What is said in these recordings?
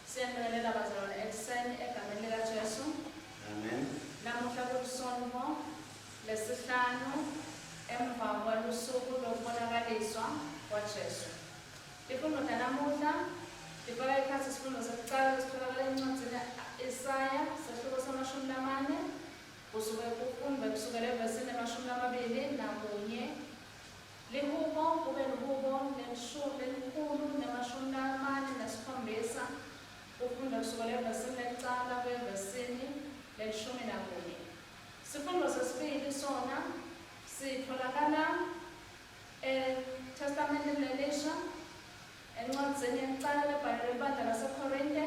Siyanibingelela bazalwane ekuseni egameni likaJesu. Amen. Namuhla kulisontfo lesihlanu emva kwelusuku lokubonakaliswa kwaJesu. Tifundvo tanamuhla tifaka ekhatsi sifundvo sekucala lesitfolakala encwadzini Isaya sehluko samashumi lamane kusuke kufundvwe kusukela evesini lemashumi lamabili nakunye Lihubo kube lihubo lelikhulu nemashumi lamane nesikhombisa, kufundvwe kusukela evesini lekucala kuya evesini lelishumi nakunye. Sifundvo sesibili sona sitfolakala eThestamenteni Lelisha, encwadzini yekucala lebhalelwe libandla laseKhorinte,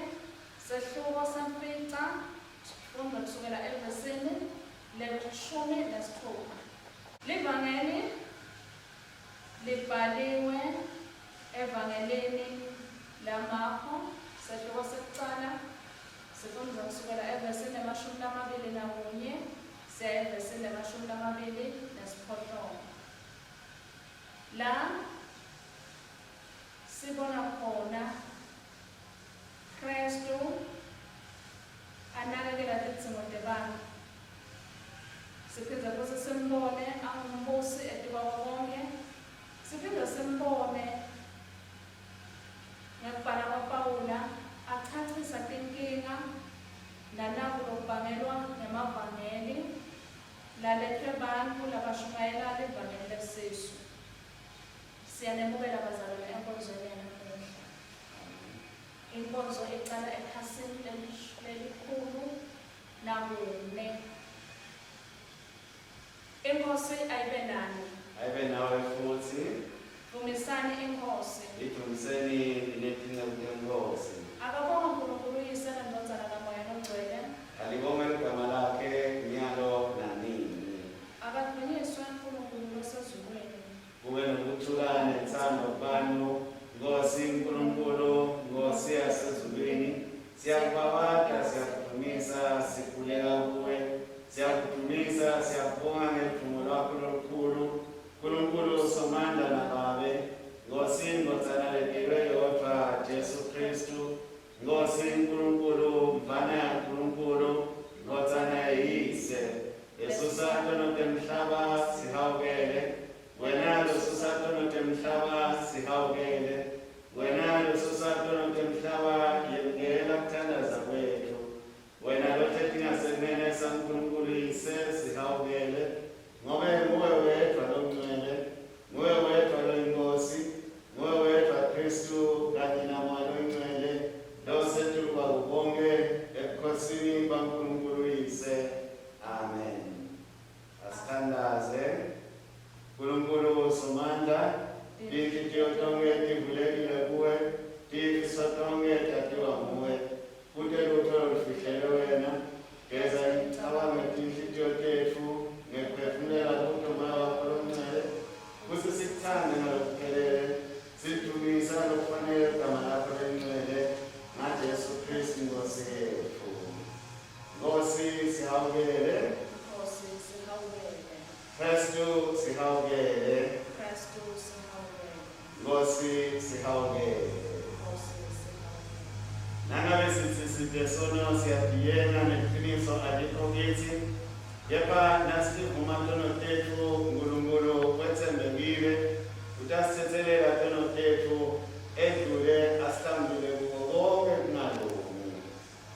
sehluko semfica, sifundvwe kusukela evesini lelishumi nesitfupha. Livangeli libhaliwe eVangelini laMakho, sehluko sekucala, sifundza kusukela evesini lemashumi lamabili nakunye siya evesini lemashumi lamabili nesiphohlongo. La sibona khona Khristu anakekela tidzingo tebantfu. Siphindze futsi simbone angumbusi etikwako konkhe. Siphindze simbone ngekubhala kwaPawula achachisa tinkinga nanaku lokubangelwa ngemavangeli laletfwe bantfu labashumayela livangeli lesisu. Siyanemukela bazalwane enkonzweni yanamuhla. Inkonzo icala ekhasini lelikhulu nakune. INkhosi ayibe nani. Ayibe nawe futsi. Dvumisani iNkhosi. Yidvumiseni nine tinceku teNkhosi. Akabongwe Nkulunkulu uYise neNdvodzana naMoya loNgcwele. Alibongwe ligama lakhe nyalo nanini. Akadvunyiswe Nkulunkulu losezulwini. Kube nokuthula nethando kubantfu. Nkosi Nkulunkulu, Nkosi yasezulwini, siyakubabata, siyakudumisa, sikhuleka kuwe. Siyakudumisa, siyakubonga ngeludumo lwakho lolukhulu. Nkulunkulu Somandla naBabe, Nkosi Ndvodzana letelwe yodvwa, Jesu Khristu, Nkosi Nkulunkulu, Mvana yaNkulunkulu, Ndvodzana yaYise, Yesusa tono temhlaba, sihawukele. Wena losusa tono temhlaba, sihawukele. Wena losusa tono temhlaba, yemukela kuthandaza kwetfu. Wena lohleti ngasekunene saNkulunkulu Yise, sihawukele. Ngobe nguwe wedvwa longcwele, nguwe wedvwa loyiNkhosi, nguwe wedvwa Khristu kanye naMoya loyiNgcwele, losetulu kwako konkhe ebukhosini baNkulunkulu Yise. Amen. Asithandaze. Nkulunkulu Somandla, tinhlitiyo tonkhe tivulekile kuwe, tifiso tonkhe tatiwa nguwe. Kute lutfo lolufihlelwe wena. Geza imicabango yetinhlitiyo tetfu ngekuphefumulela kuto Moya wakho loNgcwele, kutsi sikutsandze ngalokuphelele, sidvumise ngalokufanele ligama lakho lelingcwele, ngaJesu Khristu iNkhosi yetfu. Nkhosi sihawukele. Nkhosi sihawukele. Khristu sihawukele. Khristu sihawukele. Nkhosi sihawukele. Nkhosi sihawukele. Nangabe sitsi site sono siyatiyenga neliciniso alikho kitsi. Kepha nasitivuma tono tetfu, Nkulunkulu wetsembekile, utasitsetselela tono tetfu, edlule asihlambulule kuko konkhe kungalungi.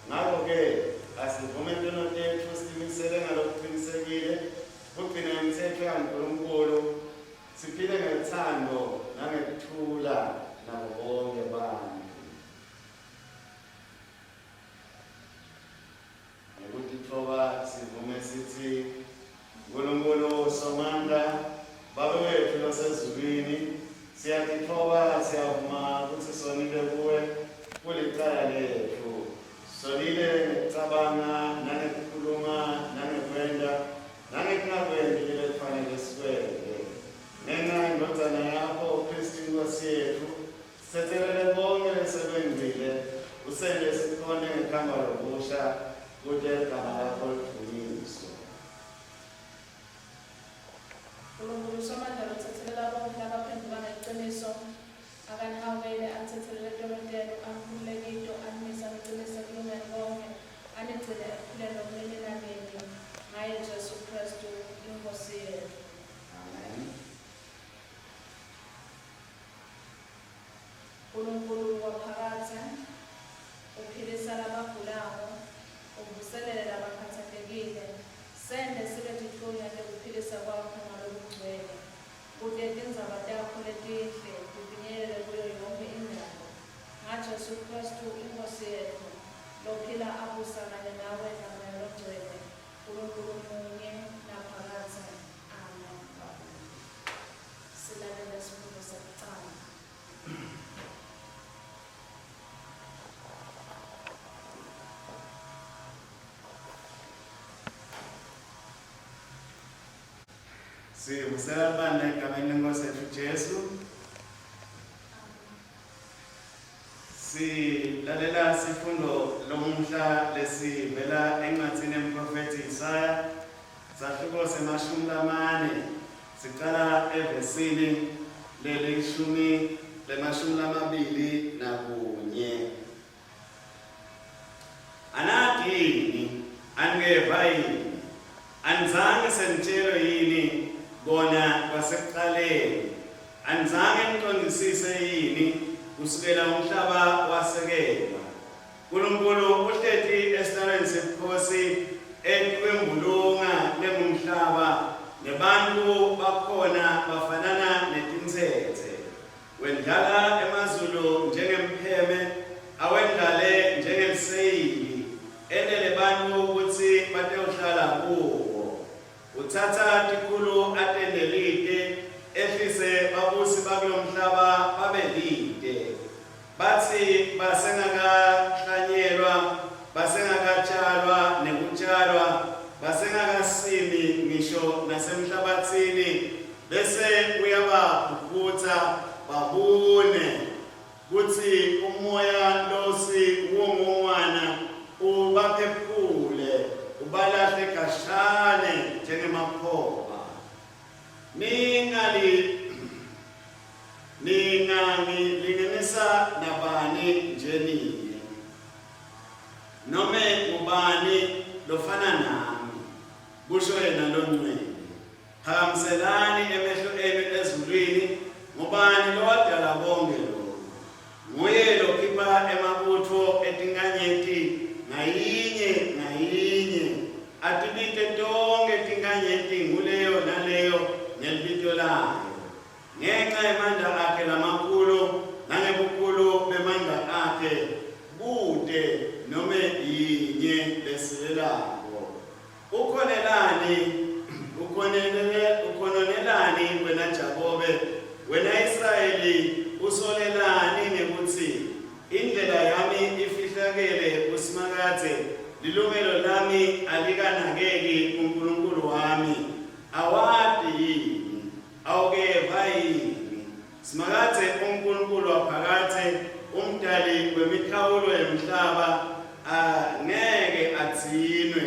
Ngako-ke, asivume tono tetfu sitimisele ngalokucinisekile kugcina imitsetfo yaNkulunkulu, siphile ngelutsandvo nangekuthula nabo bonkhe bantfu. Ngekutitfoba sivume sitsi, Nkulunkulu Somandla, Babe wetfu losezulwini, siyatitfoba siyavuma kutsi sonile kuwe, kulicala letfu. Sonile ngekucabanga nangekukhuluma nangekwenta nangekungakwenti lebekufanele sikwente. Ngenca yeNdvodzana yakho Kristu iNkhosi yetfu, sitsetselele konkhe lesekwentile, usente sikhonte ngekuhamba lokusha kute ligama lakho lidvunyiswe. Nkulunkulu Somandla lotsetselela bonkhe labaphendvuka ngeliciniso, akanihawukele, anitsetselele tono tenu, anikhulule kito, animise anicinise ekulungeni konkhe, anigcine ekuphileni lokunini nanini, ngaye Jesu Khristu iNkhosi yetfu. Amen. Nkulunkulu waphakadze, uphilisa labagulako, uvuselele labakhatsatekile, sente sibe titfunywa tekuphilisa kwakho ngalokugcwele, kute tindzaba takho letinhle tifinyelele kuyo yonkhe indalo. NgaJesu Khristu, iNkhosi yetfu, lophila abusa kanye nawe naMoya Longcwele, Nkulunkulu munye, naphakadze. Amen. Silalele sifundo sekucala. Sivusela libandla egameni lenkosi yetfu Jesu. Silalela sifundo lomuhla lesivela encwadzini yemprofethi Isaya sahluko semashumi lamane sicala evesini lelishumi lemashumi lamabili nakunye. Anati yini? Anikeva yini? Anizange senitshelwe yini kona kwasekuqaleni? Anizange nicondzisise yini kusukela umhlaba wasekelwa? Nkulunkulu uhleti esihlalweni sebukhosi etikwembulunga lengumhlaba, nebantfu bakhona bafanana netintsetse. Wendlala emazulu njengempheme, awendlale njengeliseyili, entele bantfu kutsi batewuhlala kuwo. Utsatsa tikhulu atente lite, ehlise babusi bakulomhlaba babe lite. Batsi basengakahlanyelwa, basengakatjalwa nekutjalwa, basengakasimi ngisho nasemhlabatsini, bese uyabaphuphutsa babune kutsi umoya losi wungungwana ubaphephule ubalahle khashane njengemakhoba. Ningali ningangilinganisa nabani nje nine? Nome ngubani lofana nami? Kusho yena loNgcwele. Phakamiselani emehlo enu ezulwini, ngubani lowadala konkhe loku? Nguye lokhipha emabutfo etinkhanyeti ngayinye ngayinye, atibite tonkhe tinkhanyeti nguleyo naleyo ngelibito layo. Ngenca yemandla akhe lamakhulu nangebukhulu bemandla akhe, kute nome yinye lesilelako. Ukhonelani, ukhonelele, ukhononelani wena Jakobe, wena Israyeli, usolelani ngekutsi, Indlela yami ifihlakele kuSimakadze, lilungelo lami alikanakeki kuNkulunkulu wami? Awati yini? Awukeva yini? Simakadze unguNkulunkulu waphakadze, uMdali wemikhawulo yemhlaba, angeke adzinwe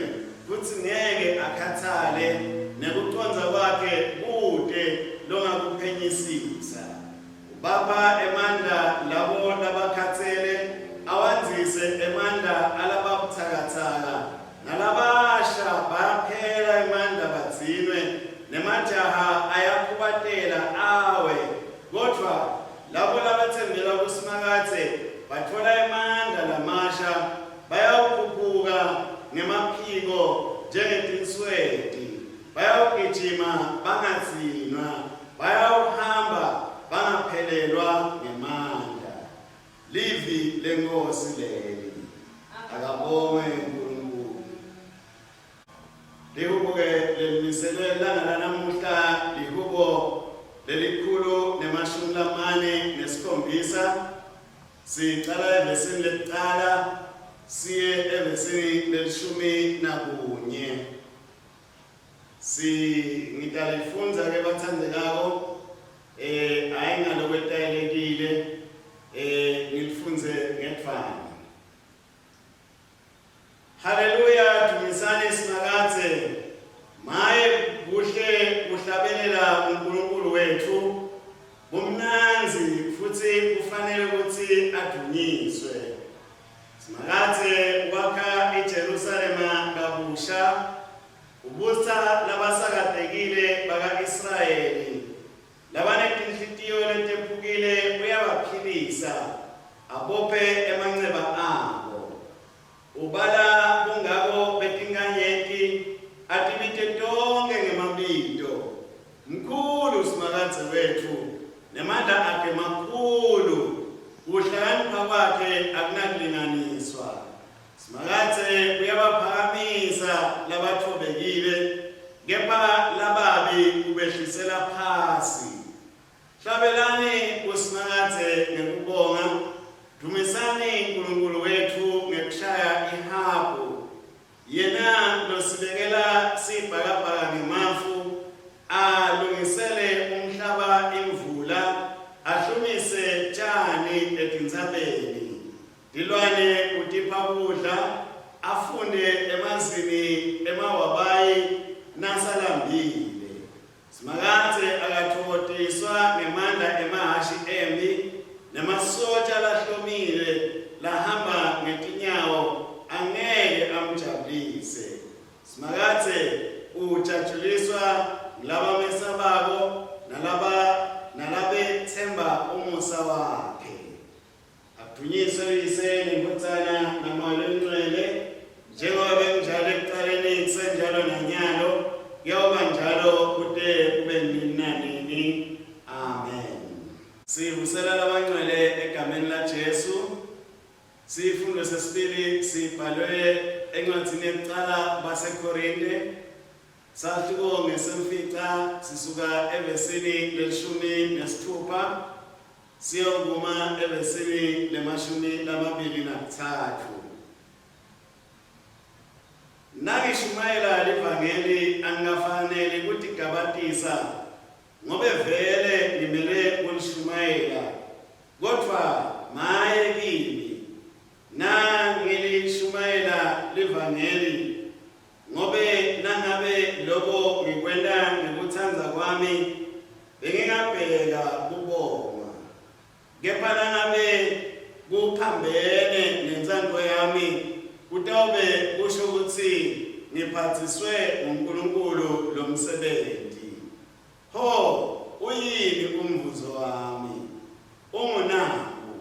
futsi ngeke akhatsale, nekucondza kwakhe kute longakuphenyisisa. Ubapha emandla labo labakhatsele, awandzise emandla alababutsakatsaka. Nalabasha bayaphela emandla badzinwe, nemajaha ayakhubatela awe, kodvwa labo labatsembela kuSimakadze batfola emandla lamasha, bayawukhuphuka ngemaphiko njengetinsweti, bayawugijima bangadzinwa, bayawuhamba bangaphelelwa ngemandla. Livi leNkhosi leli. Akabongwe uNkulunkulu. Lihubo-ke lelimiselwe lilanga lanamuhla lihubo lelikhulu nemashumi lamane nesikhombisa. Sicala evesini lekucala. siye evesini lelishumi nakunye. Si ngitalifundza ke bathandekako eh hayi ngalokwetayelekile eh ngilifundze ngedvwana. Haleluya dumisani Simakadze. Maye kuhle kuhlabelela uNkulunkulu wethu. Kumnandzi futsi kufanele kutsi adunyiswe. Simakadze wakha iJerusalema kabusha, ubusa labasakatekile baka-Israyeli. Labanetinhlitiyo letephukile uyabaphilisa, abophe emanceba abo. Ubala bungako betinkhanyeti, atibite tonkhe ngemabito. Mkhulu Simakadze wetfu, nemandla akhe makhulu, kuhlakanipha kwakhe akunakulinganiswa. Simakadze uyabaphakamisa labatfobekile, kepha lababi ubehlisela phasi. Hlabelani kuSimakadze ngekubonga, dvumisani Nkulunkulu wetfu ngekushaya ihabhu. Yena losibekela sibhakabhaka ngemafu, alungisele umhlaba imvula, ahlumise tjani etintsabeni. Tilwane utipha kudla, afunde emazini emawabayi nasalambile. Simakadze akatfokotiswa ngemandla emahhashi emphi, nemasotja lahlomile lahamba ngetinyawo angeke amjabulise. Simakadze ujatjuliswa ngulabamesabako nalaba nalabetsemba umusa wakhe. Akudunyiswe uYise neNdvodzana naMoya Longcwele, njengoba bekunjalo ekucaleni kusenjalo nanyalo, kuyawuba njalo kute kube nini nanini. Amen. Sivusela labangcwele egameni laJesu. Sifundo sesibili sibhalwe encwadzini yekucala baseKorinte sahluko ngesemfica sisuka evesini lelishumi nesitfupha Siyawukuma evesini lemashumi lamabili nakutsatfu. Nangishumayela livangeli angikafaneli kutigabatisa ngobe vele ngimele kulishumayela, kodvwa maye kimi nangilishumayela livangeli, Ngobe nangabe loko ngikwenta ngekutsandza kwami, bengingabheka kubongwa. Kepha nangabe kuphambene nentsandvo yami, kutawube kusho kutsi ngiphatsiswe nguNkulunkulu lomsebenti. Pho, uyini umvuzo wami? Ungunaku,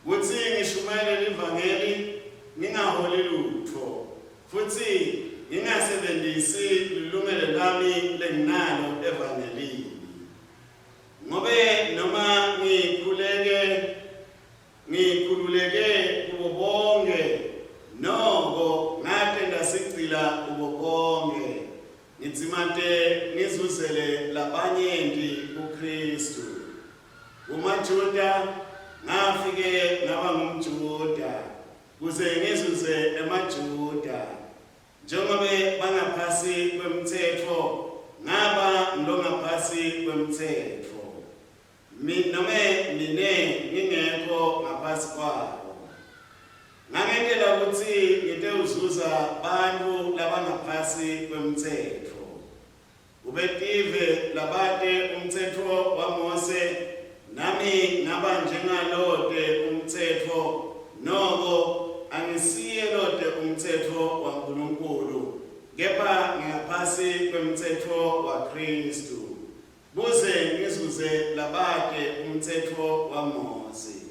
kutsi ngishumayele liVangeli ngingaholi lutfo, futsi ngingasebentisi lilungelo lami lenginalo eVangelini. Ngobe noma ngikhuleke Ngikhululeke kubo bonkhe, noko ngatenta sigcila kubo bonkhe, ngidzimate ngizuzele labanyenti kuKhristu. KumaJuda ngafike ngaba ngumJuda, kuze ngizuze emaJuda. Njengobe bangaphasi kwemtsetfo, ngaba ngulongaphasi kwemtsetfo. Mi, nome mine ngingekho ngaphasi kwabo. Ngangentela kutsi ngitewuzuza bantfu labangaphasi kwemtsetfo. Kubetive labate umtsetfo waMose, nami ngaba njengalote umtsetfo, noko angisiye lote umtsetfo waNkulunkulu, kepha ngingaphasi kwemtsetfo waKhristu. Kuze ngizuze labate umtsetfo waMosi.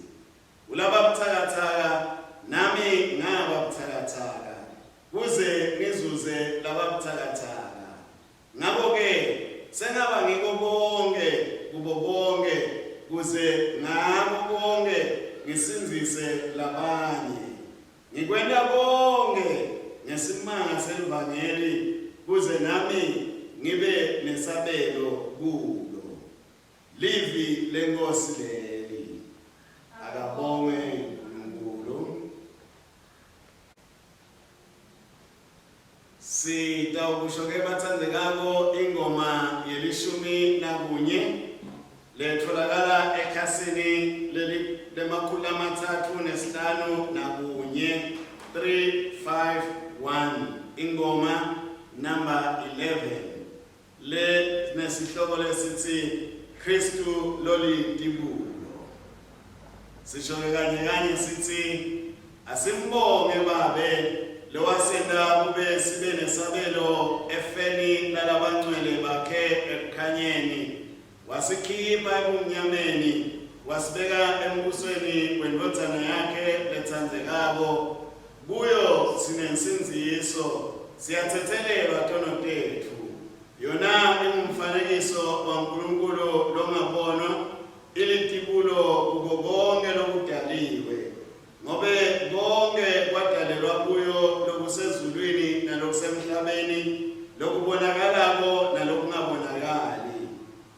Kulababutsakatsaka nami ngaba butsakatsaka, kuze ngizuze lababutsakatsaka. Ngako-ke sengaba ngiko konkhe kubo bonkhe, kuze ngako konkhe ngisindzise labanye. Ngikwenta konkhe ngesimanga selivangeli kuze nami ngibe nesabelo kulo. Livi leNkhosi leli. Akabongwe Nkulunkulu. Sitawukusho ke bathandekako ingoma yelishumi nakunye letfolakala ekhasini leli lemakhulu 351 351, ingoma number 11 le nesihloko lesitsi Kristu lolitibulo. Sisho ke kanye kanye sitsi asimbonge Babe lowasenta kube sibe nesabelo efeni lalabangcwele bakhe ekukhanyeni, wasikhipha ebumnyameni wasibeka embusweni wendvodzana yakhe letsandzekako. Kuyo sinensindziso, siyatsetselelwa tono tetfu. Yona ingumfanekiso waNkulunkulu longabonwa, ilitibulo kuko konkhe lokudaliwe. Ngobe konkhe kwadalelwa kuyo, lokusezulwini nalokusemhlabeni, lokubonakalako nalokungabonakali.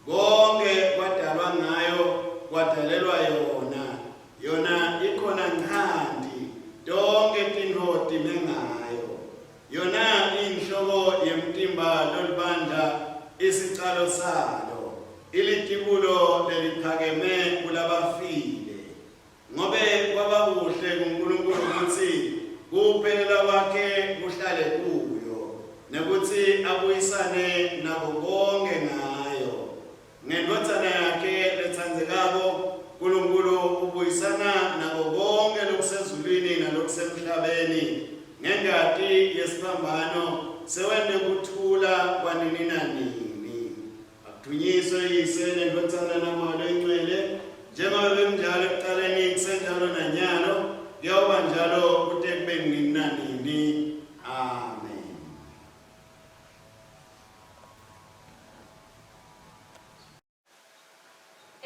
Konkhe kwadalwa ngayo, kwadalelwa yona. Yona ikhona nchanti, tonkhe tintfo time ngayo. Yona iyinhloko yemtimba lolibandla, isicalo salo, ilitibulo leliphakeme kulabafile. Ngobe kwaba kuhle kuNkulunkulu kutsi kuphelela kwakhe kuhlale kuyo, nekutsi abuyisane nabo bonkhe ngayo. Ngendvodzana yakhe letsandzekako, Nkulunkulu ubuyisana nako konkhe lokusezulwini nalokusemhlabeni. Ngengati yesiphambano sewente kuthula kwanini nanini. Akudvunyiswe Yise neNdvodzana naMoya Loyingcwele, njengoba bekunjalo ekucaleni, kusenjalo nanyalo, kuyawuba njalo kute kube nini nanini. Amen.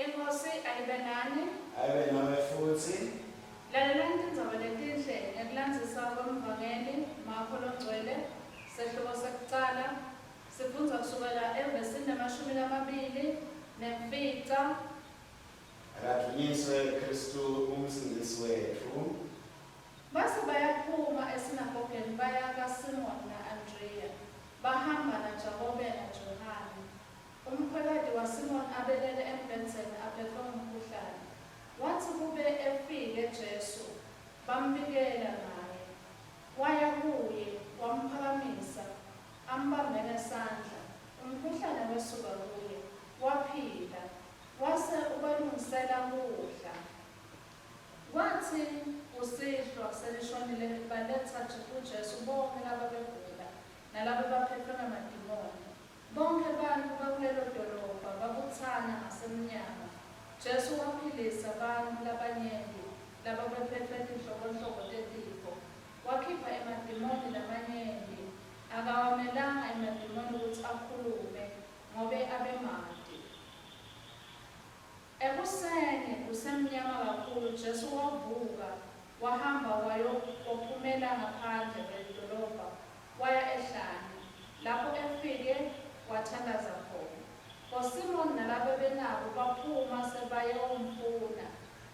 Inkhosi ayibe nani. Ayibe nawe futsi. Lalelani tindzaba letinhle ngekulandzisa kwemvangeli Makho loNgcwele, sehluko sekucala, sifundza kusukela evesini lemashumi lamabili nemfica. Akadvunyiswe Khristu uMsindzisi wetfu. Base bayaphuma esinagogeni baya kaSimoni na-Andreya, bahamba naJakobe naJohane. Umkhwekati waSimoni abelele embhedzeni aphetfwe ngumkhuhlane. Watsi kube efike Jesu, bambikela ngaye. Waya kuye, wamphakamisa, ambambe ngesandla, umkhuhlane wesuka kuye, waphila, wase ubalungisela kudla. Kwatsi kusihlwa selishonile baletsa kuJesu bonkhe lababegula nalabebaphetfwe ngemadimoni. Bonkhe bantfu bakulelo dolobha babutsana ngasemnyango. Jesu waphilisa bantfu labanyenti lababephetfwe tinhlobonhlobo tetifo. Wakhipha emadimoni lamanyenti, akawamelanga emadimoni kutsi akhulume, ngobe abemati. Ekuseni kusemnyama kakhulu Jesu wavuka wahamba waphumela ngaphandle kwelidolobha waya ehlane, lapho efike wathandaza khona. BoSimoni nalabebenabo baphuma sebayewumfuna.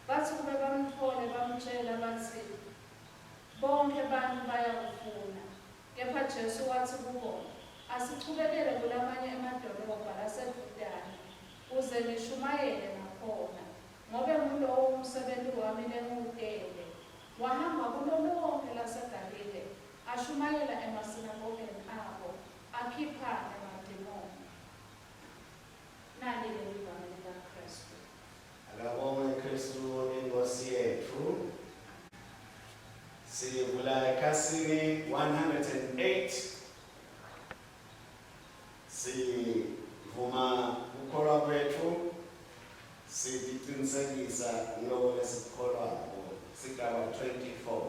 Batsi kube bamtfole bamtjela batsi, Bonkhe bantfu bayakufuna. Kepha Jesu watsi kubo, Asichubekele kulamanye emadolobha lasedvutane, kuze ngishumayele nakhona, ngobe ngulowo umsebenti wami lengiwutele. Wahamba kulo lonkhe laseGalile, ashumayela emasinagogeni abo, akhipha nemadimoni. Nali-ke livangeli laKhristu. Akabongwe Khristu iNkhosi yetfu. Sivula ekhasini 108, sivuma kukholwa kwetfu, siticinisekisa ngiloko lesikukholwako, sigaba 24.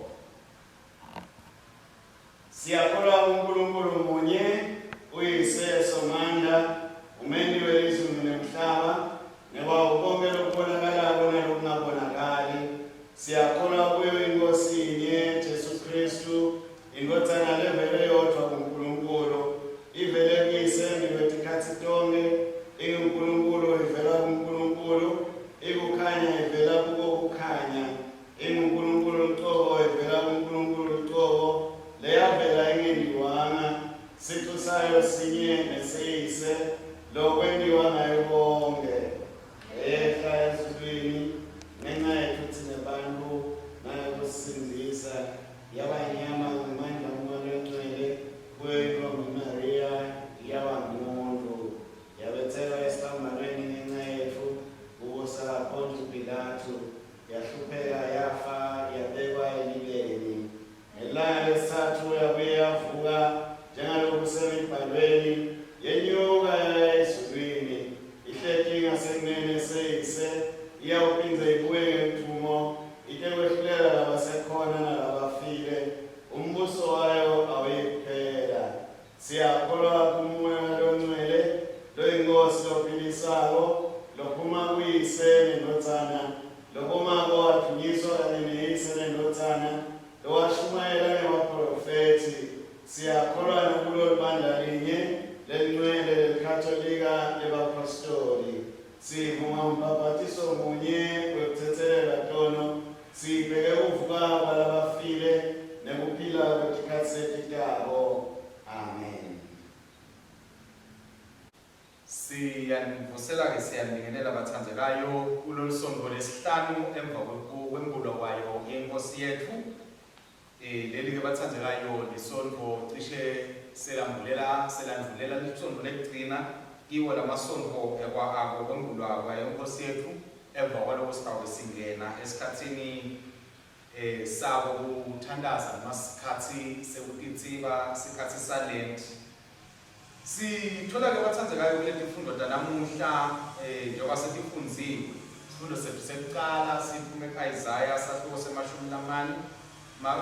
Siyakholwa kuNkulunkulu munye, uYise Somandla, umenti welizulu nemhlaba, nekwawo konkhe lokubonakalako nalokungabonakali. Siyakholwa kuyo iNkhosi yinye, Jesu Khristu, iNdvodzana levele yodvwa kuNkulunkulu, ivele kuyise embikwetinkhatsi tonkhe, inguNkulunkulu ivela kuNkulunkulu, ikukhanya ivela kuko kukhanya, inguNkulunkulu lucobo ivela kuNkulunkulu lucobo, leyavela ingentiwanga. Lokwentiwa ngayo konkhe, yehla ezulwini ngenxa yetfu tsine bantfu nangekusisindisa, yaba yinyama ngemandla aMoya Longcwele kuyo intfombi Mariya, yaba ngumuntfu. Yabetselwa esiphambanweni ngenca yetfu, kubusa Pontu Pilatu, yahlupheka, yafa, yabekwa elibeni. Ngelilanga lesitsatfu yabuye yavuka njengaloku kusemibhalweni, yenyuka yaya ezulwini, ihleti ngasekunene seYise, iyawuphindze ibuye ngeludvumo itekwehlulela labasekhona nalabafile. Umbuso wayo awuyikuphela. Siyakholwa kuMoya loNgcwele, loyiNkhosi lophilisako, lophuma kuYise neNdvodzana, lobongako wadvunyiswa kanye neYise neNdvodzana, lowashumayela ngebaprofethi. Siyakholwa nakulo libandla linye lelingcwele leliKhatolika lebaphostoli. Sivuma umbhabhatiso munye wekutsetselelwa tono, sibheke kuvuka kwalabafile nekuphila kwetikhatsi letitako. Amen. Siyanivusela-ke siyanibingelela bathandzekayo kulolu sontfo lesihlanu emva kwekwembulwa kwayo iNkhosi yetfu. E, leli-ke bathandzekayo lisontfo cishe selambulela selandvulela lisontfo lekugcina kiwo lamasontfo akwembulwa kwayo iNkhosi yetfu. Emva kwaloko sitawube singena esikhatsini e, sako kuthantaza noma sikhatsi sekutitsiba, sikhatsi saLent. Sithola-ke bathandzekayo kuletifundo tanamuhla eh, njengoba setifundziwe. Sifundo sethu sekucala siphume ku-Isaya sahluko semashumi lamane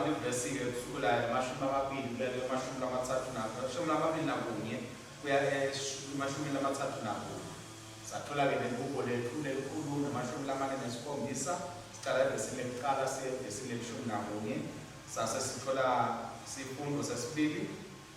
livesi-ke kusukela 20 kuya 31 kuya 31. Sathola-ke nelihubo letfu lelikhulu 47 sicala evesini lekucala siye evesini lelishumi nakunye. Sase sithola sifundo sesibili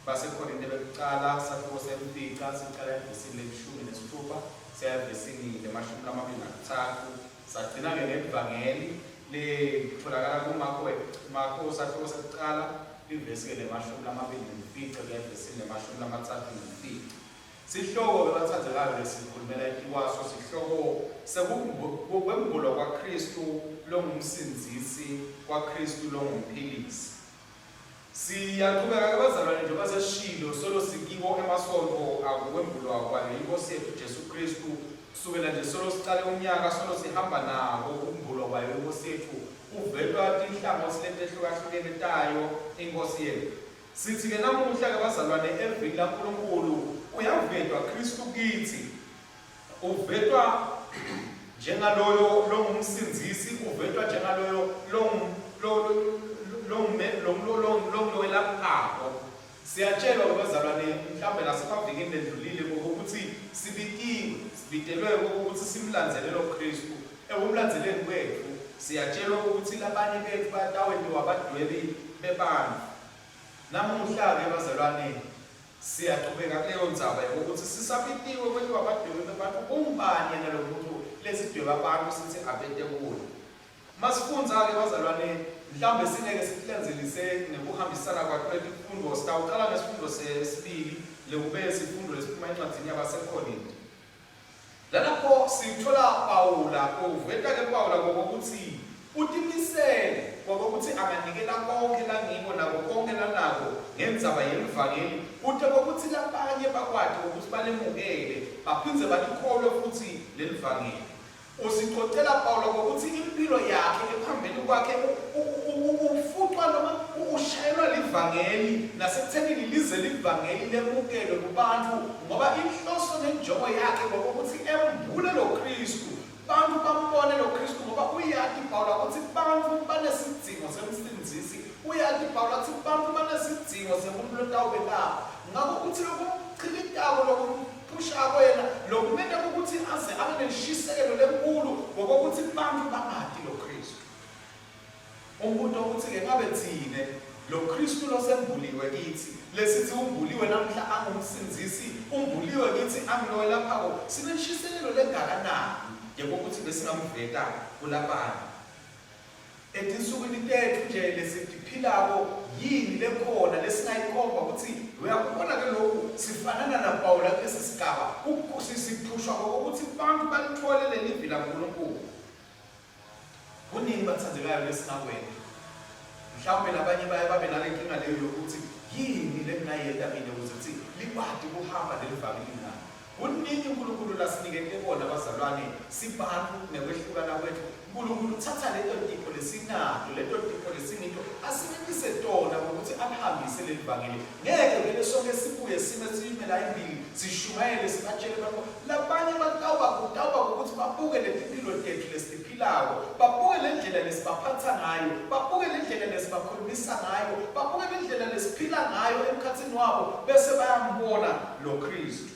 BaseKhorinte bekucala, sahluko semfica, sicala evesini lelishumi nesitfupha siya evesini lemashumi lamabili nakutsatfu. Sagcina-ke ngelivangeli letfolakala kuMakho, Makho sahluko sekucala, livesi-ke lemashumi lamabili nemfica kuya evesini lemashumi lamatfatfu nemfica. Sihloko-ke batsandzekayo lesikhulumela etikwaso sihloko sekwembulwa kwaKhristu longuMsindzisi, kwaKhristu longuMphilisi. Siyachubeka-ke bazalwane njengoba sesishilo solo sikiwo emasontfo akukwembulwa kwayo iNkhosi yetfu Jesu Khristu. Kusukela nje solo sicale umnyaka solo sihamba nako ukumbulwa kwayo iNkhosi yetfu kuvetwa tinhlangotsi letehlukahlukene tayo iNkhosi yetfu. Sithi-ke namuhla-ke bazalwane evini laNkulunkulu uyavetwa Khristu kitsi. Uvetwa njengaloyo longuMsindzisi, uvetwa njengaloyo longulowelaphako. Siyatshelwa-ke bazalwane mhlawumbe nasemavikini ledlulile ngokuthi sibitiwe, sibitelwe ukuthi simlandzele lo Khristu. Ekumlandzeleni kwetfu siyatshelwa ukuthi labanye betfu batawentiwa badwebi bebantfu. Namuhla-ke bazalwane Siyachubeka kuleyo ndzaba yokuthi sisabitiwe kwentiwa badwebi bebantfu ungubani yena lo muntu lesidweba abantu sithi abete kuye. Masifundza-ke bazalwane mhlawumbe singeke sikulandzelise ngekuhambisana kwato letifundvo sitawucala ngesifundo sesibili lekube sifundo lesiphuma encwadzini yabaseKhorinte. Nalapho sitfola Pawula, uveta-ke Pawula kokokuthi utimisele kokokuthi anganikela konkhe langiko nako konkhe lanako ngendzaba yelivangeli kute kokuthi labanye bakwati kokuthi balemukele baphindze balikholwe futhi lelivangeli. Usicocela Pawula kokuthi imphilo yakhe ekuhambeni kwakhe ufucwa noma ushayelwa livangeli nasekuthenini lize livangeli lemukelwe kubantfu ngoba inhloso nenjongo yakhe kwakukuthi embule lo Kristu bantfu bambone lo Kristu ngoba uyati Pawula kutsi bantfu banesidzingo semsindzisi uyati Pawula kutsi bantfu banesidzingo semuntu lotawubelapha ngako utsi lokumchilitako lokumphushako yena lokumenta ukuthi aze abe nenshisekelo lenkulu ngokokuthi bantfu bamati lo Kristu. Umbuto utsi-ke ngabe tsine lo Kristu losembuliwe kitsi, lesitsi umbuliwe namhla anguMsindzisi, umbuliwe kitsi angulowelaphako, sinenshisekelo lengakanani yekokuthi besingamveta kulabanye? Etinsukwini tetfu nje lesitiphilako, yini lekhona lesingayikhomba kutsi uyakubona ke loku sifanana naPawula kulesi sigaba, siphushwa kokuthi bantfu balitfole lelivi laNkulunkulu. Kuningi bathandekayo lesingakwenta. Mhlawumbe labanye baye babe nalenkinga leyo yokuthi yini lengingayenta mine ukuze kutsi likwati kuhamba lelivangeli na? Kuningi uNkulunkulu lasinikete kona bazalwane, sibantfu ngekwehlukana kwetfu. Nkulunkulu utsatsa leto tipho lesinato, leto tipho lesingito, asinikise tona ngokuthi alihambise lelivangeli. Ngeke vele sonke sibuye sime sime la embili sishumayele sibatshele bantfu. Labanye batawuba kutawuba ukuthi babuke letimphilo tetfu lesitiphilako, babuke lendlela lesibaphatsa ngayo, babuke lendlela lesibakhulumisa ngayo, babuke lendlela lesiphila ngayo emkhatsini wabo bese bayambona lo Khristu.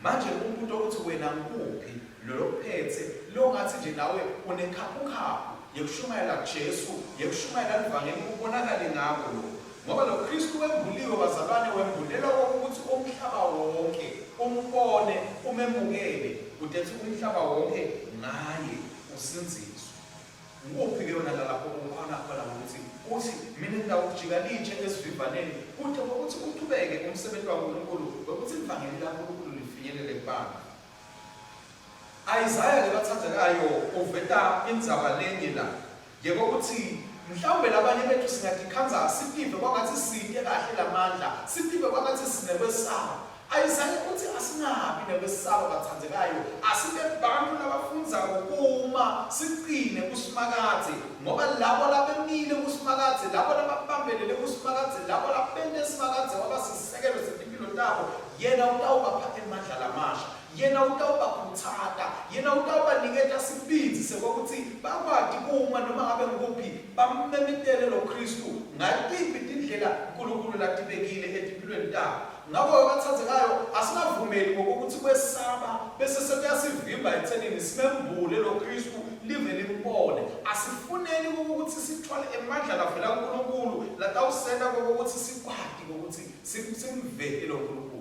Manje umbuto utsi wena ngikuphi lolokuphetse longatsi nje nawe unekhaphukhaphu yekushumayela Jesu, yekushumayela livangeli kubonakale ngako lokhu. Ngoba lo Khristu wembuliwe bazalwane wembulelwa kokutsi umhlaba wonke umbone umemukele kutetsi umhlaba wonke ngaye usindziswe. Ngikuphi ke wena lalapho ukhona khona ngokuthi uthi mina ngitawujika litshe esivivaneni kute kokuthi uchubeke umsebenzi waNkulunkulu wekuthi ivangeli laNkulunkulu lifinyelele kubantu. Isaya ke bathandzekayo uveta indzaba lenye la yekokuthi mhlawumbe labanye bethu singatikhandza sitive kwangatsi site kahle lamandla, sitive kwangatsi sinekwesaba. Isaya utsi asingabi nekwesaba bathandzekayo, asibe bantfu labafundzako kuma sicine kuSimakadze, ngoba labo labemile kuSimakadze, labo lababambelele kuSimakadze, labo labente Simakadze waba sisekelo setimphilo tabo, yena utawubapha emandla lamasha. Yena utawubakhutsata, yena utawubaniketa sibindzi sekwekutsi bakwati kuma noma ngabe ngukuphi bammemetele lo Khristu ngatiphi tindlela Nkulunkulu latibekile etimphilweni tabo. Ngako-ke batsandzekayo, asingavumeli ngokwekutsi kwesaba bese sekuyasivimba ekutsenini simembule lo Khristu live limbone. Asifuneni kokutsi sitfole emandla lavela kuNkulunkulu latawusenta kokutsi sikwati kokutsi simvete lo Nkulunkulu.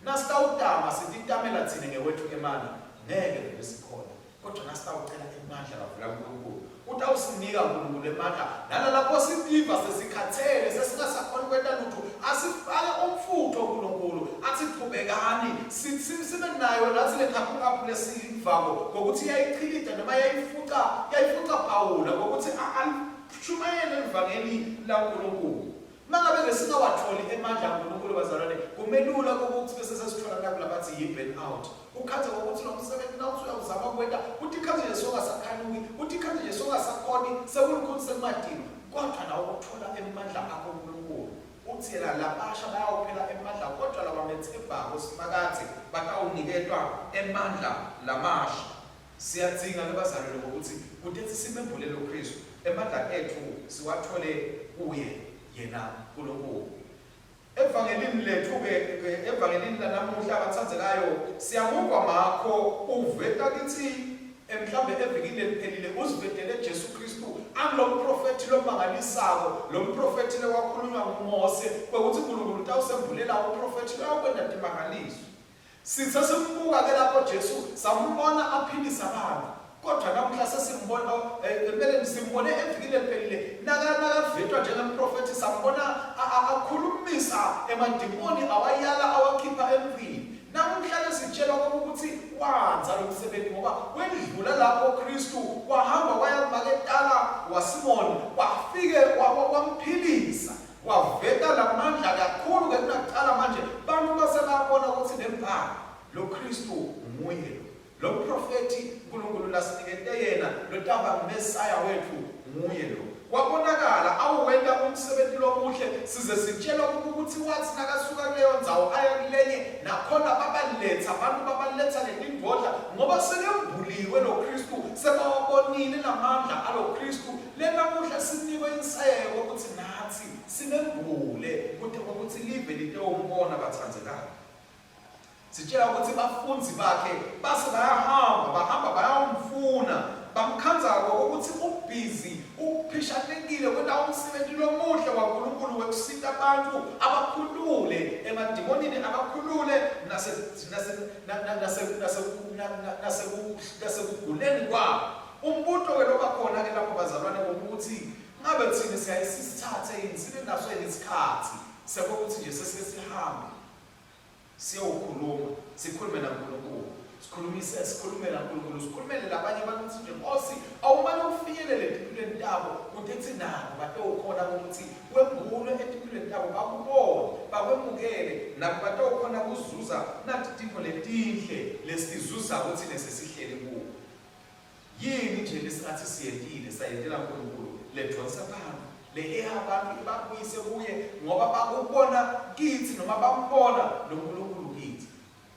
Nasitawutama sititamela tsine ngewetfu emandla, ngeke vele sikhone. Kodvwa nasitawucela emandla lavela kuNkulunkulu, utawusinika Nkulunkulu emandla. Nalalapho sitiva sesikhatsele, sesingasakhoni kwenta lutfo, asifake umfutfo Nkulunkulu, atsi chubekani, sibe nayo natsi lekhaphukhaphu lesiyivako ngokuthi yayichilita noma yayifuca, yayifuca Pawula ngokuthi alishumayele livangeli laNkulunkulu. Mangabe ke singawatholi emandla aNkulunkulu bazalwane, kumelula ukuthi bese sesithola naku labathi yi-burn out. Ukhandze ngokuthi lo msebenzi nawuthi uyawuzama kuwenta, utikhandze nje sewungasakhanuki, utikhandze nje sewungasakhoni, sekulukhuni sekumatima. Kodwa nawe ukuthola emandla akho uNkulunkulu. Uthi yena labasha bayawuphela emandla kodwa labametsembako Simakadze batawuniketwa emandla lamasha. Siyadzinga ke bazalwane ngokuthi kutethi simembulele uKristu, emandla ethu siwathole kuye yena uNkulunkulu. Evangelini lethu ke evangelini lanamuhla bathandzekayo siyamuva Marko uveta kithi mhlambe evikini leliphelile usivetele Jesu Kristu angilomprofethi lomangalisako lomprofethi lewakhulunywa nguMose kwekuthi uNkulunkulu utawusembulela umprofethi loyakwenta timangaliso. Sithe simbuka ke lapho Jesu sambona aphilisa abantu. Kodwa namuhla sesimbona empeleni simbone evikini eliphelile nakavetwa njengemprofethi sambona akhulumisa emadimoni awayala awakhipha emntwini. Namuhla lesitshelwa ukuthi wanza lo msebenzi ngoba wendlula lapho Kristu wahamba waya kumaketala waSimoni wafike wamphilisa. Waveta lamandla kakhulu ke kunakuqala manje bantu base bayabona ukuthi nembala lo Kristu nguye lo. Lo mprofethi uNkulunkulu lasinikete yena lotaba nguMesaya wetfu nguye lo. Wabonakala awuwenta umsebenzi lomuhle size sitshelwa ukuthi wathi nakasuka kuleyo ndzawo aya kulenye nakhona babaletha abantu babaletha ngetindvodla ngoba sekembuliwe lo Kristu sebawabonile lamandla alo Kristu Lenamuhla sinikwe inseko kutsi natsi simembule kute kwekutsi live litewumbona batsandzekako. Sitjela kutsi bafundzi bakhe base bayahamba bahamba bayawumfuna bamkhandzako kwekutsi ubhizi uphishanekile kwenta umsebenzi lomuhle waNkulunkulu wekusita bantfu abakhulule emadimonini abakhulule nasekuguleni kwabo. Umbuto ke loba khona ke lapho bazalwane ukuthi Ngabe thina siyaye sisithathe yini sibe naso yini isikhathi sekokuthi nje sesike sihambe siyowukhuluma sikhulume naNkulunkulu sikhulumise sikhulume naNkulunkulu sikhulumele labanye abantu ukuthi nje Nkosi awumane ufinyelele etimpilweni tabo kuthi nabo batowukhona ukuthi wembulwe etimpilweni tabo bakubone bakwemukele nabo batowukhona kuzuza nathi tintfo letinhle lesitizuza ukuthi nesesihleli kuwo. Yini nje lesingathi siyentile sayentela uNkulunkulu ledonsa abantu le eha abantu ibabuyise kuye ngoba bakubona kithi noma bambona lo Nkulunkulu kithi.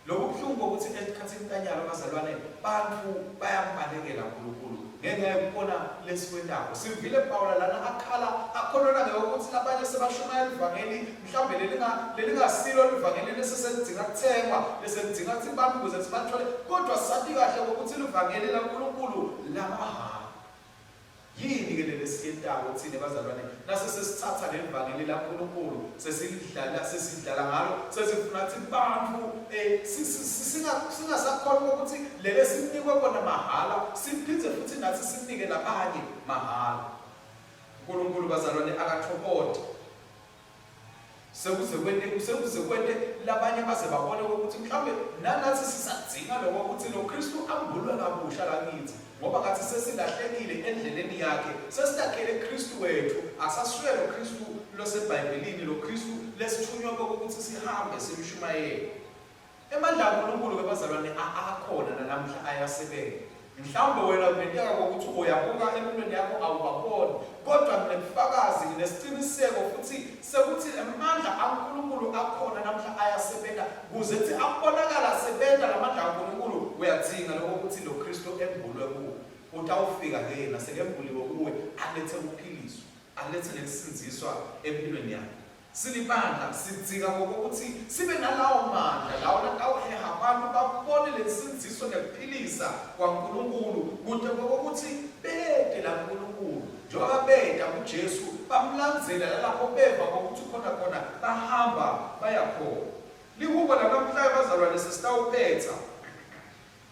Lobu buhlungu bokuthi esikhathini kanyalo bazalwane bantu bayambalekela uNkulunkulu ngenxa yokubona lesikwentako. Simvile Pawula lana akhala akhonona ngeyokuthi labanye sebashumayela ivangeli mhlawumbe lelinga lelingasilo livangeli leseselidzinga kuthengwa leselidzinga ukuthi abantu ukuze sibathole kodwa sati kahle ukuthi livangeli laNkulunkulu lamahhala. Yini ke leli esiyentako thina bazalwane nase sesithatha leli vangeli laNkulunkulu sesilidlala sesidlala ngalo sesifuna ukuthi bantu eh singasakhona ukuthi leli esinikwe kona mahhala siphinde futhi nathi sinike labanye mahhala. uNkulunkulu bazalwane akathoboti Sekuze kwente sekuze kwente labanye baze babone ukuthi mhlawumbe nanathi sisadzinga lokho ukuthi lo Kristu ambulwe kabusha la kithi ngoba ngathi sesilahlekile endleleni yakhe sesilahlele Kristu wethu asasuye lo Kristu loseBhayibhelini lo Kristu lesithunywa ukuthi sihambe simshumayele. Emandla aNkulunkulu ke bazalwane akhona nanamhla ayasebenza. Mhlawumbe wena kungenteka kokuthi uyabuka empilweni yakho awubaboni, kodwa nginebufakazi, nginesiqiniseko futhi sekuthi amandla aNkulunkulu akhona namhla ayasebenza kuze kuthi abonakala asebenza lamandla aNkulunkulu uyadzinga lokho ukuthi lo Kristu embulwe kuwe. Utawufika ke yena sekembuliwe kuwe alethe ukuphiliswa, alethe nekusindziswa empilweni yakho. Silibandla sidzinga ngokuthi sibe nalawo mandla lawo latawuheha abantu babone lensindziso nekuphilisa kwaNkulunkulu kute kokuthi bete la Nkulunkulu njengoba beta kuJesu bamlandzela lalapho beva ngokuthi khona khona bahamba baya khona. Lihubo lanamhlanje bazalwane sesitawuphetha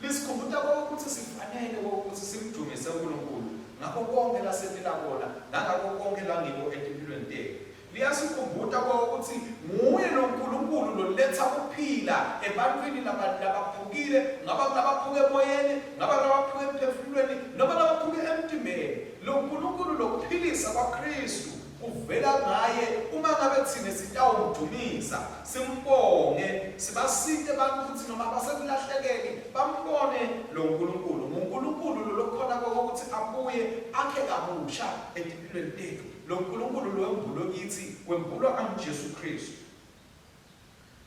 Lisikhumbuta ukuthi sifanele ukuthi simdumise uNkulunkulu ngakho konke lasentela kona nangakho konke langiko etimpilweni tethu. Liyasikhumbuta ukuthi nguye lo Nkulunkulu loletha kuphila ebantwini labaphukile, ngaba labaphuke emoyeni, ngaba labaphuke emphefumulweni noma labaphuke emtimbeni. Lo Nkulunkulu lokuphilisa kwaKristu kuvela ngaye uma ngabe thina sitawumdumisa simbonge sibasite abantu ukuthi noma basekulahlekeni bambone lo Nkulunkulu. NguNkulunkulu lo lokhona kokuthi abuye akhe kabusha etimpilweni tethu. Lo Nkulunkulu lowembulwe kithi wembulwa anguJesu Kristu.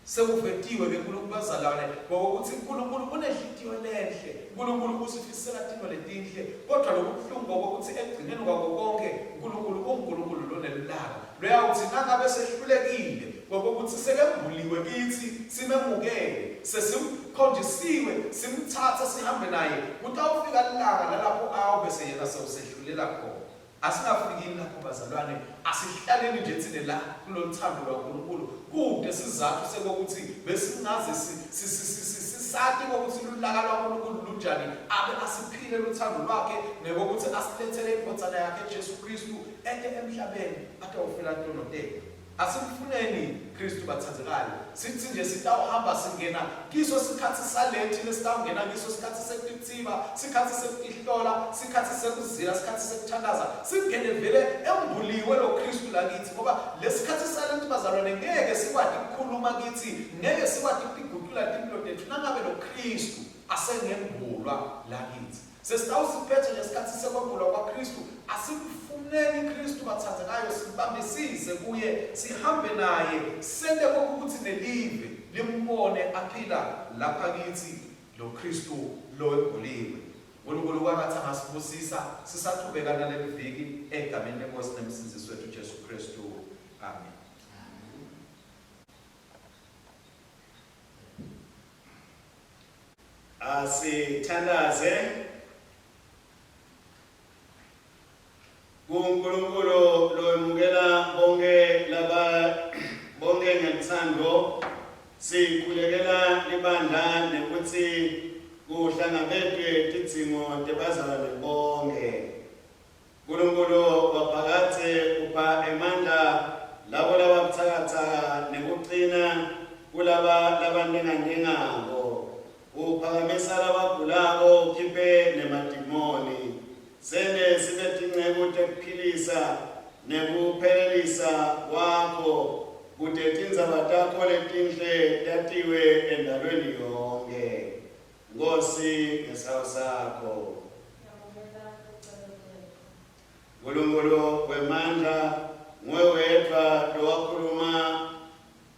Sekuvetiwe ke kulokhu bazalwane ngokuthi uNkulunkulu unenhlitiyo lenhle, uNkulunkulu usifisela tintfo letinhle, kodwa lokubuhlungu ngokuthi ekugcineni kwako konke uNkulunkulu unguNkulunkulu lonelulaka. Loyawuthi nangabe sehlulekile ngokuthi sekembuliwe kithi simemukele, sesimkhonjisiwe, simthatha sihambe naye, kutawufika lilanga lalapho ayawube seyena sewusehlulela khona. Asingafikini lapho bazalwane, asihlaleni nje thina la kulolu thando lwaNkulunkulu. Kude sizathu sekokuthi besingaze sisati kokuthi lulaka lwaNkulunkulu lunjani, abe asiphile luthando lwakhe ngekokuthi asilethele indvodzana yakhe Jesu Kristu ete emhlabeni atawufela tono tethu. Asimfuneni Kristu bathandzekayo. Sithi nje sitawuhamba singena kiso sikhatsi salethi lesitawungena kiso sikhatsi sekutitsiba, sikhatsi sekutihlola, sikhatsi sekuzila, sikhatsi sekuthandaza. Singene vele embuliwe lo Kristu lakithi ngoba lesikhatsi salethi bazalwane ngeke sikwati ukukhuluma kithi, ngeke sikwati ukutigucula timpilo tethu nangabe lo Kristu asengembulwa lakithi. Sesitawusiphetha ngesikhatsi sekwembulwa kwaKhristu. Asimfuneni Khristu batsandzekayo, sibambisise kuye, sihambe naye, sente kokuthi nelive limbone aphila lapha kitsi lo Khristu lowembuliwe. Nkulunkulu kwangatsi angasibusisa sisachubeka naleliviki egameni leNkhosi neMsindzisi wetfu Jesu Khristu. Amen. Asithandaze. KuNkulunkulu lowemukela bonke laba bonke ngeluthando sikhulekela libandla nekutsi kuhlangabetwe tidzingo tebazalwane bonke. Nkulunkulu waphakadze. labagulako ukhiphe nemadimoni. Sente sibe tinceku tekuphilisa nekuphelelisa kwakho kute tindzaba takho letinhle tatiwe endalweni yonkhe. Nkhosi ngesawu sakho. Yamukela kucela kwetfu. Nkulunkulu wemandla nguwe wedvwa lowakhuluma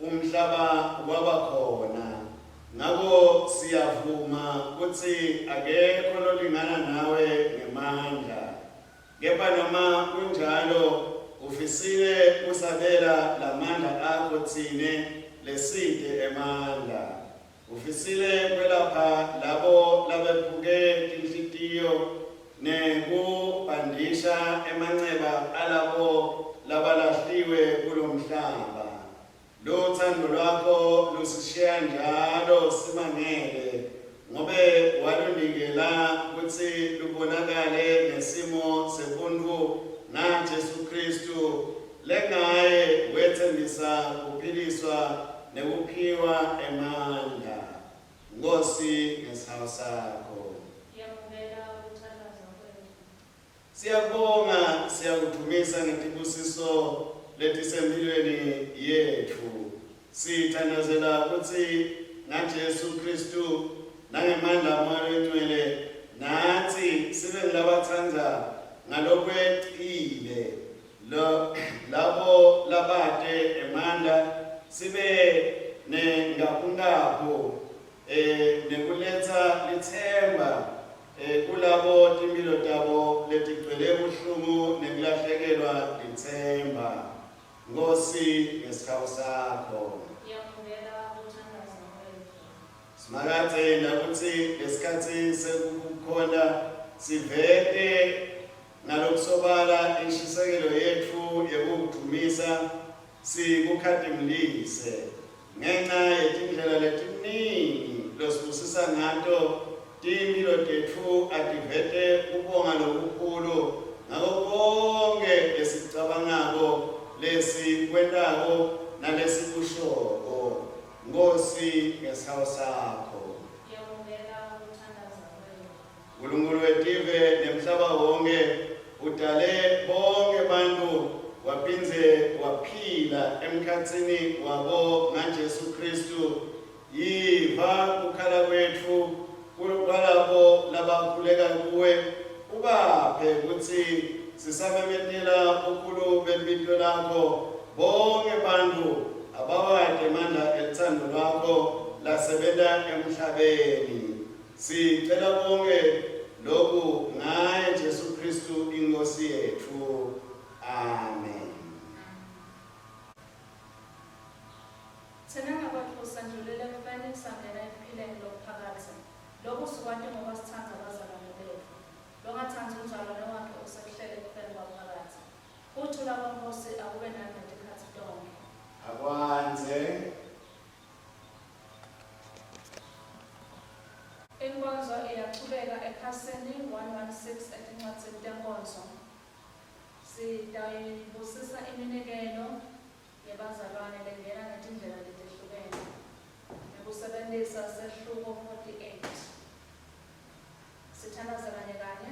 umhlaba waba khona. Ngako siyavuma kutsi akekho lolingana nawe ngemandla. Kepha noma kunjalo ufisile kusabela lamandla akho tsine lesite emandla. Ufisile kwelapha labo labephuke tinhlitiyo nekubhandisha emanceba alabo labalahliwe kulomhlaba. Lutsandvo lwakho lusishiya njalo simangele ngobe walunikela kutsi lubonakale ngesimo sebuntfu ngaJesu Khristu lengaye wetsembisa kuphiliswa nekuphiwa emandla. Nkhosi ngesihawu sakho. Yamukela kuthandaza kwetfu. Siyakubonga, siyakudvumisa ngetibusiso letisemphilweni yetfu. Sithandazela kutsi ngaJesu Khristu nangemandla aMoya Longcwele natsi sibe ngulabatsandza ngalokwecile lo labo labate emandla sibe nengaphungaphu eh nekuletsa litsemba eh kulabo timphilo tabo letigcwele buhlungu nekulahlekelwa litsemba. Nkhosi ngesihawu sakho. Yamukela kuthandaza kwetfu. Simakadze nakutsi lesikhatsi sekukukhonta sivete ngalokusobala inshisekelo yetfu yekukudvumisa sikukhatimulise ngenca yetindlela letiningi losibusisa ngato. Timphilo tetfu ativete kubonga lokukhulu ngako konkhe lesikucabangako, lesikwentako nalesikushoko. Nkhosi ngesihawu sakho. Yamukela kuthandaza kwetfu. Nkulunkulu wetive nemhlaba wonke udale bonkhe bantfu waphindze waphila emkhatsini wabo ngaJesu Khristu. Yiva kukhala kwetfu kwalabo labakhuleka kuwe, ubaphe kutsi sisamemetela bukhulu belibito lakho. Bonkhe bantfu abawati emandla elutsandvo lwakho lasebenta emhlabeni. Sicela konkhe loku ngaye Jesu Khristu iNkhosi yetfu. Amen. Tsine ngekwetfu sendlulile ekufeni sangena ekuphileni lokuphakadze. Loku sikwati ngoba sitsandza bazalwane betfu. Longatsandzi umzalwane wakhe usekuhlele ekufeni kwaphakadze. Kuthula kweNkhosi akube nani ngetikhatsi tonkhe. Akwandze. Inkonzo iyachubeka ekhasini 116 etincwadzini tenkonzo. Sitayibusisa iminikelo yebazalwane lengena ngetindlela letehlukene ngekusebentisa Sehluko 48. Sithandaze kanye kanye.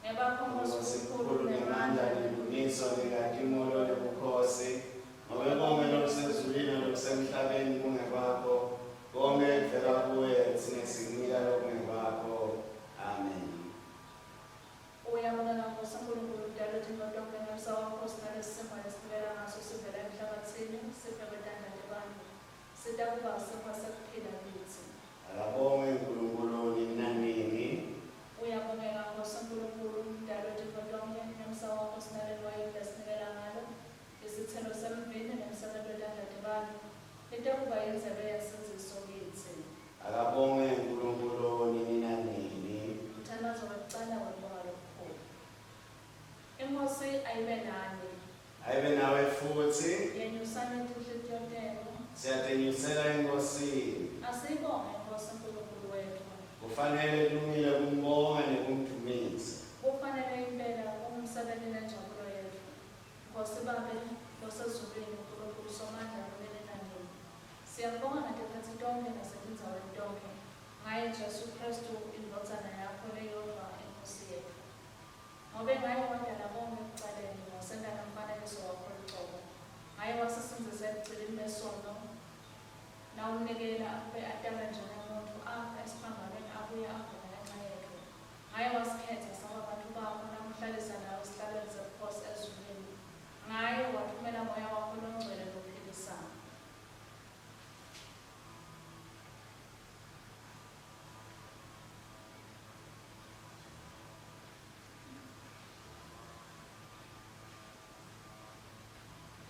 Ngebakho Nkhosi Nkhosi bukhulu bukhulu nemandla nemandla nendumiso nenkhatimulo nebukhosi, ngobe konkhe lokusezulwini nalokusemhlabeni kungekwakho, konkhe kuvela kuwe, tsine sikunika lokungekwakho. Amen. Uyabongeka Nkhosi Nkulunkulu udale tintfo tonkhe ngemsa wakho sinalesi sinkhwa lesinikela ngaso sivela emhlabatsini siphekwe tandla tebantfu sitakuba sinkhwa sekuphila kitsi. Akabongwe Nkulunkulu nini nanini. Uyabongeka Nkhosi Nkulunkulu mdali wetintfo tonkhe ngemsa wakho sinaleliwayini lesinikela ngalo isitselo semvini nemsebenti wetandla tebantfu litakuba yindzebe yensindziso kitsi. Akabongwe Nkulunkulu nini nanini. Umthandazo wekucala wekubonga lokukhulu. INkhosi ayibe nani. Ayibe nawe futsi. Yenyusani tinhlitiyo tenu. Siyatenyusela eNkhosini. Asiyibonge iNkhosi Nkulunkulu wetfu. Kufanele kulungile kumbonga nekumdvumisa. Kufanele impela kungumsebenti nenjabulo yetfu. Nkhosi Babe losezulwini, Nkulunkulu Somandla lonini nanini. Siyakubonga ngetikhatsi tonkhe nasetindzaweni tonkhe. Ngaye Jesu Khristu. Ngobe ngaye wadala konkhe ekucaleni, wasenta ngemfanekiso wakho lucobo. Ngaye wasisindzisa ebugcilini besono, nawumnikela akube atalwe njengemuntfu, afe esiphambanweni abuye avuke ngenca yetfu. Ngaye wasikhetsa saba bantfu bakho, nakuhlalisa nawe esihlalweni sebukhosi ezulwini. Ngaye watfumela Moya wakho Longcwele lophilisako.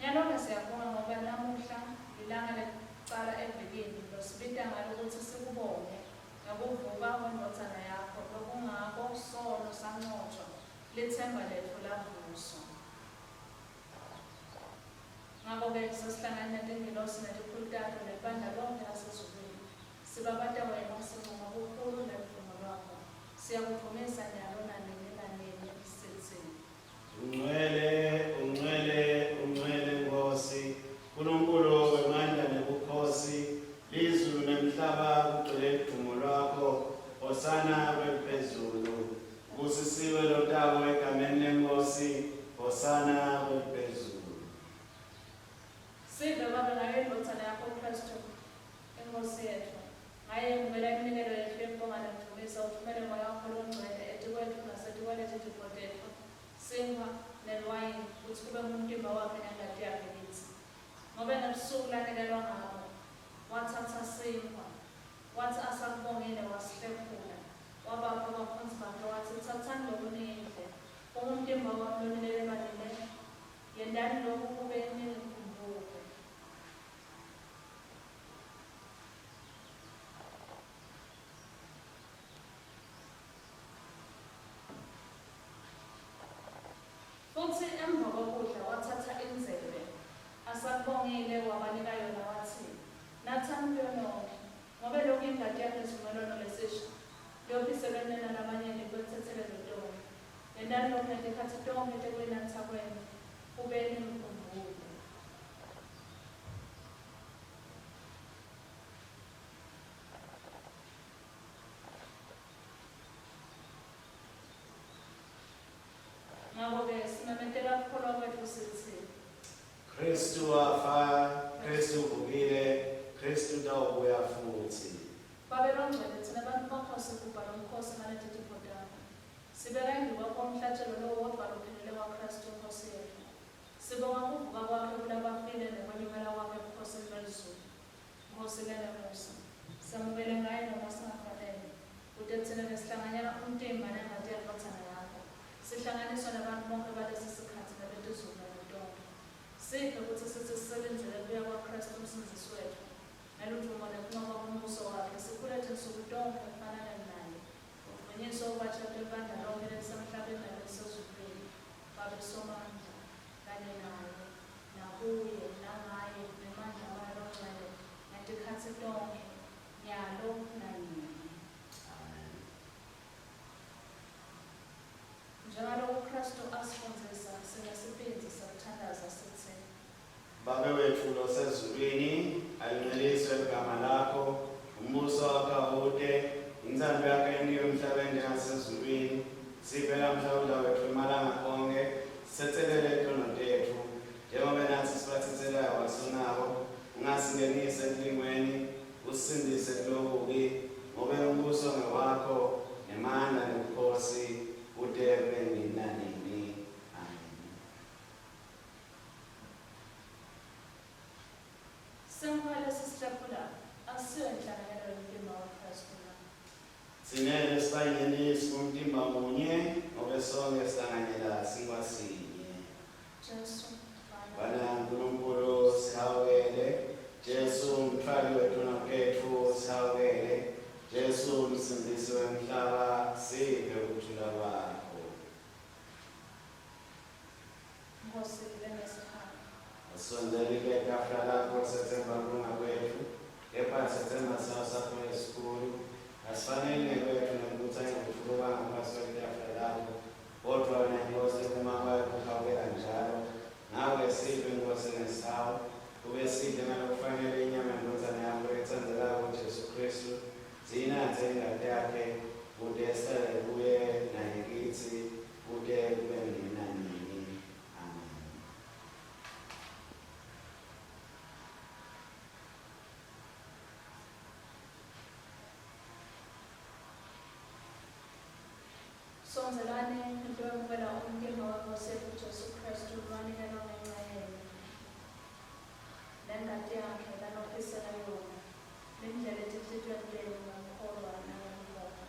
Nyalo-ke siyabonga ngoba namuhla lilanga lekucala evikini losibita ngalo kutsi sikubonge ngekuvuka kweNdvodzana yakho lokungako sono sancotjwa, litsemba letfu lavuswa. Ngako-ke sesihlangene netingilosi netikhulu tato nelibandla lonkhe lasezulwini, sibabata wena sincoma bukhulu neludvumo lwakho. Siyakudvumisa nyalo nanini nanini sitsi. Ungcwele, ungcwele, ungcwele Nkhosi, Nkulunkulu wemandla nebukhosi, lizulu nemhlaba kugcwele ludvumo lwakho. Hosana kweliphezulu. Ubusisiwe lotako egameni leNkhosi, Hosana kweliphezulu. Sive Babe ngayo iNdvodzana yakho Khristu, iNkhosi yetfu. Ngaye yemukela iminikelo yetfu yekubonga nekudvumisa, utfumele Moya wakho Longcwele etikwetfu nasetikwaleti tipho tetfu, sinkhwa neliwayini, kutsi kube ngumtimba wakhe nengati yakhe kitsi. Ngobe ngebusuku lanikelwa ngabo, watsatsa sinkhwa, watsi asakubongile wasihlephula, wabapha bafundzi bakhe watsi, Tsatsani loku nidle, kungumtimba wami lonikelelwa nine, yentani loku kube ningikhumbule. Futsi emvakwekudla watsatsa indzebe, asakubongile, wabanika yona, watsi, Natsani kuyo nonkhe, ngobe loku yingati yami yesivumelwano lesisha, leyophiselwe nine nalabanyenti kube kutsetselelwe tono. Yentani loku ngetikhatsi tonkhe tekuyinatsa kwenu, kube ningikhumbule. Ngako-ke simemetela kukholwa kwetfu sitsi. Khristu wafa, Khristu uvukile, Khristu utawubuya futsi. Babe Longcwele, tsine bantfu bakho sigubha lomkhosi ngaleti tipho takho. Sibeka embikwakho umhlatjelo lowodvwa lophelele waKhristu iNkhosi yetfu. Sibonga kuvuka kwakhe kulabafile nekwenyukela kwakhe ebukhosini belizulu. Nkhosi lenemusa, semukele ngaye noma singafanele, kute tsine lesihlanganyela umtimba nengati yeNdvodzana yakho, sihlanganiswe nebantfu bonkhe balesi sikhatsi nebetizukulwane tonkhe. Siphe kutsi sitsi siselindzele kubuya kwaKhristu uMsindzisi wetfu, ngeludvumo nekuncoba kwembuso wakhe, sikhule tinsuku tonkhe ekufananeni naye, udvunyiswe ubatjatwe libandla lonkhe lelisemhlabeni nalelisezulwini. Babe Somandla, kanye naye, nakuye, nangaye, ngemandla aMoya loNgcwele, ngetikhatsi tonkhe, nyalo nanini. Amen. Njengaloku Khristu asifundzisa, sinesibindzi sekuthandaza sitsi. Babe wetfu losezulwini, alingcweliswe ligama lakho, umbuso wakho awute, intsandvo yakho yentiwe emhlabeni njengasezulwini. Siphe lamuhla kudla kwetfu emalanga onkhe, sitsetselele tono tetfu, njengobe natsi sibatsetselelako basonako, ungasingenisi ekulingweni, usisindise kulokubi, ngobe umbuso ngewakho, nemandla nebukhosi, kute kube nini nanini. Amen. Sinkhwa lesisihlephulako akusiyo inhlanganyelo yomtimba waKhristu na? Tsine lesibanyenti singumtimba munye, ngobe sonkhe sihlanganyela sinkhwa sinye. Jesu, Mfana. Mfana Nkulunkulu, sihawukele. Jesu, Mtfwali wetono tetfu, sihawukele. Jesu, Msindzisi wemhlaba, siphe kuthula kwakho. Nkhosi lenesihawu. Asisondzeli ketafula lakho setsemba kulunga kwetfu, kepha setsemba sihawu sakho lesikhulu. Asifaneli ngekwetfu nekubutsanya kwetfu kuba ngaphasi kwelitafula lakho, kodvwa wena Nkhosi kuma kwayo kuhawukela njalo. Ngako-ke siphe, Nkhosi, ngesihawu, kube sidle ngalokufanele inyama yeNdvodzana yakho letsandzekako Jesu Khristu, siyinatse ingati yakhe, kute sihlale kuye naye kitsi, kute kube. Sondzelani nitowemukela umtimba weNkhosi yetfu Jesu Khristu lowanikelwa ngenca yenu, nengati yakhe lanophisela yona, nindlele etinhlitiyweni tenu ngekukholwa nangekubonga.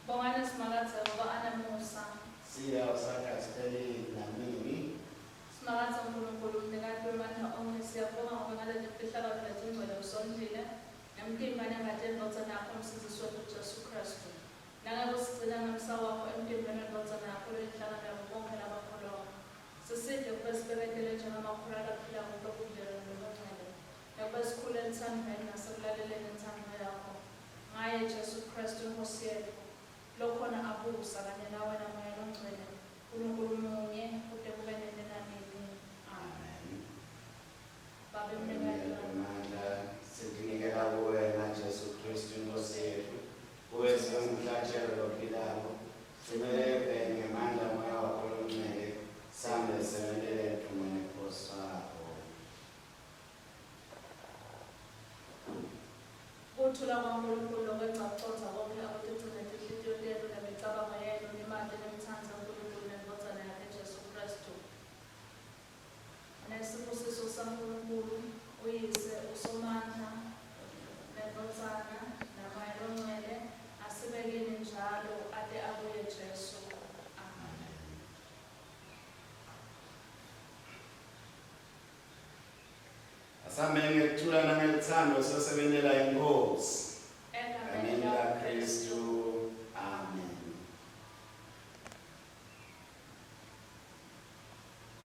Bongani Simakadze ngoba anemusa. Siya usakhe asipheleli nanini. Simakadze Nkulunkulu mnikati wemandla onkhe siyabonga ngoba ngaleti mfihlakalo letingcwele usondlile ngemtimba nengati yendvodzana yakho umsindzisi wetfu Jesu Khristu. Nangekusigcina ngemsa wakho emtimbeni wendvodzana yakho loyinhlangano yabo bonkhe labakholwako. Sisite kube sibeketele njengemakholwa laphilako kulobudlelwane lobungcwele nekube sikhule elutsandvweni nasekulaleleni intsandvo yakho. Ngaye Jesu Khristu iNkhosi yetfu, lokhona abusa kanye nawe naMoya Longcwele, Nkulunkulu munye, kute kube nini nanini. Amen. Amen. Babe mnikati Amandla sitinikela kuwena Jesu Kristu iNkosi yetfu. Kuwe singumhlatshelo lophilako. Simelele ngemandla moya wakho longcwele. Sambe sebentele dumo nekhosi wakho. Kuthula kwaNkulunkulu lokwengca kucondza konkhe akutigcine tinhlitiyo tenu nemicabango yenu nimati nimtsandze Nkulunkulu nendvodzana yakhe Jesu Khristu. Nesibusiso saNkulunkulu uyise usomandla nendvodzana naMoya Longcwele asibekini njalo ate abuye Jesu. Amen. Asambeni ngekuthula nangeluthando sosebentela iNkhosi. Egameni Egameni laKhristu. laKhristu.